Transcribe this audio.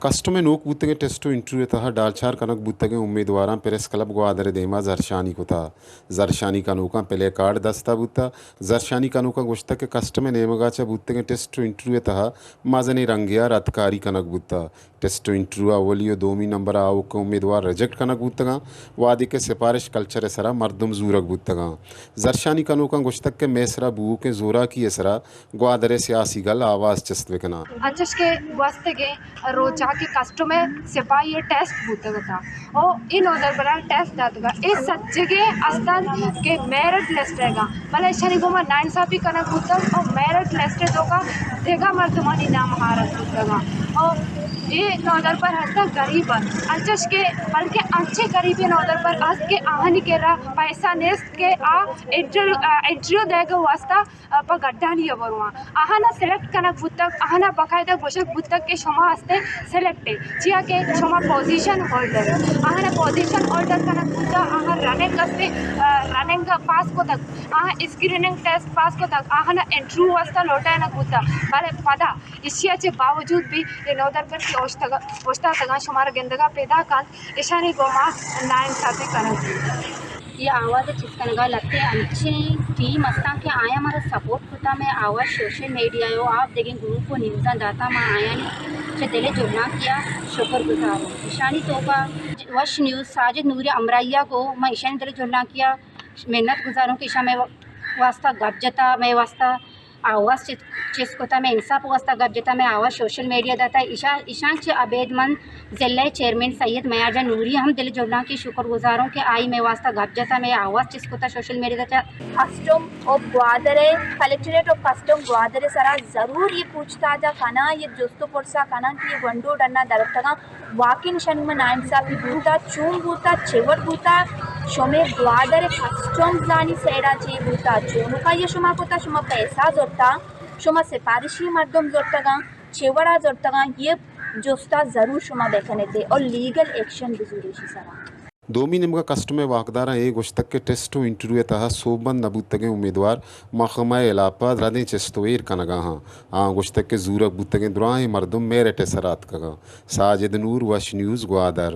کسٹم ءِ نوک بوتگیں ٹیسٹ ءُ انٹرویو ءِ تہا ڈالچار کنگ بوتگیں امیدواراں پریس کلب گوادر ءِ دیما زھرشانی کتا۔ زھرشانی کنوکاں پلے کارڈ دستا بوتا۔ زھرشانی کنوکاں گوشتگ کہ کسٹم ءِ نیمگا چہ بوتگیں ٹیسٹ ءُ انٹرویو ءِ تہا مزنیں رنگے ءَ ردکاری کنگ بوتا۔ ٹیسٹ ءُ انٹرویو ءِ اولی ءُ دومی نمبر ءَ آؤکیں امیدوار ریجیکٹ کنگ بوتگاں، وھدے کہ سپارش کلچر ءِ سرا مردم زورگ بوتگاں۔ زھرشانی کنوکاں گوشتگ کہ مئے سرا بوؤکیں زوراکی ءِ سرا گوادر ءِ سیاسی گل آواز چست بکناں۔ انچش کہ گوستگیں روچا کہ کسٹم ءِ سپاہی ءِ ٹیسٹ بوتگ اتاں ءُ اے نودربراں ٹیسٹ داتگاں، اے سجگیں است انت کہ میرٹ لسٹ ءَ گاں، بلے ایشانی گوما ناانصافی کنگ بوتگ ءُ میرٹ لسٹ ءِ توکا دگہ مردمانی نام ہارت بوتگاں ءُ اے نودربر ہستاں غریب انت، انچش کہ بلکہ انچیں غریبیں نودربر است کہ آہانی کرا پیسہ نیست کہ آ انٹر-، انٹرویو دئیگ ءِ واسطہ پہ گڈانی ءَ برواں۔ آہانا سلیکٹ کنگ بوتگ، آہانا باقاعدہ گوشگ بوتگ کہ شما ہستے سلیکٹ ئے، چیا کہ شما پوزیشن ہولڈر ئے۔ آہانا پوزیشن ہولڈر کنگ بوتگ، آہاں رننگ ہستے، آ، رننگ پاس کتگ، آہاں اسکریننگ ٹیسٹ پاس کتگ، آہانا انٹرویو واسطہ لوٹائینگ بوتگ، بلے پدا ایشی ءَ چہ باوجود بھی اے نودربر کہ اوشتگ-، اوشتاتگاں شمارا گندگا پیداک انت، ایشانی گوما ناانصافی کنگ بوتگ۔ اے آواز ءِ چست کنگ ءَ لھتیں انچیں ٹیم استاں کہ آیاں مارا سپورٹ کتا، مئے آواز سوشل میڈیا ءُ آ دگہ گروپ ءُ نیوزاں داتا، ما آیانی چہ دل ءِ جہلانکی ءَ شکر گزار اوں۔ ایشانی توکا وش نیوز ساجد نوری ءِ ہمراہی ءَ گوں ما ایشانی دل ءِ جہلانکی ءَ منت گزار اوں کہ ایشاں مئے واسطہ گپ جتا، مئے واسطہ آواز چست، چست کتا، مئے انصاف ءِ واسطہ گپ جتا، مئے آواز سوشل میڈیا داتا۔ ایشاں، ایشاں چہ ابید من ضلع ءِ چیئرمین سید میار جان نوری ءِ ہم دل ءِ جہلانکی ءَ شکر گزار اوں کہ آئی مئے واسطہ گپ جتا، مئے آواز چست کتا social media Data. Custom of Gwadar ءِ، کلکٹریٹ آف کسٹم گوادر ءِ سرا ضرور اے پوچھ تاچ ءَ کناں، اے جست ءُ پرس ءَ کناں کہ اے گونڈو ڈن ءَ درتگاں۔ واقعی شنگ من ناانصافی بوتا، چون بوتا، چے وڑ بوتا، شمے گوادر کسٹمز آنی سیڈا چے بوتا، چونکا یہ شما کتا، شما پیسہ زرتا، شما سفارشی مردم زرتگاں، چے وڑا زرتگاں، یہ جستا ضرور شما بکنیت اور لیگل ایکشن بزوریت ایشی سرا۔ دومی نیمگا کسٹم ءِ واکداراں اے گوشتگ کہ ٹیسٹ ءُ انٹرویو ءِ تہا سوبمند نہ بوتگیں امیدوار محکمہ ءِ ہلاپ ءَ ردیں چست ءُ ایر کنگا ہاں۔ آہاں گوشتگ کہ زورگ بوتگیں دراہیں مردم میرٹ ءِ سرا اتکگاں۔ ساجد نور، وش نیوز، گوادر۔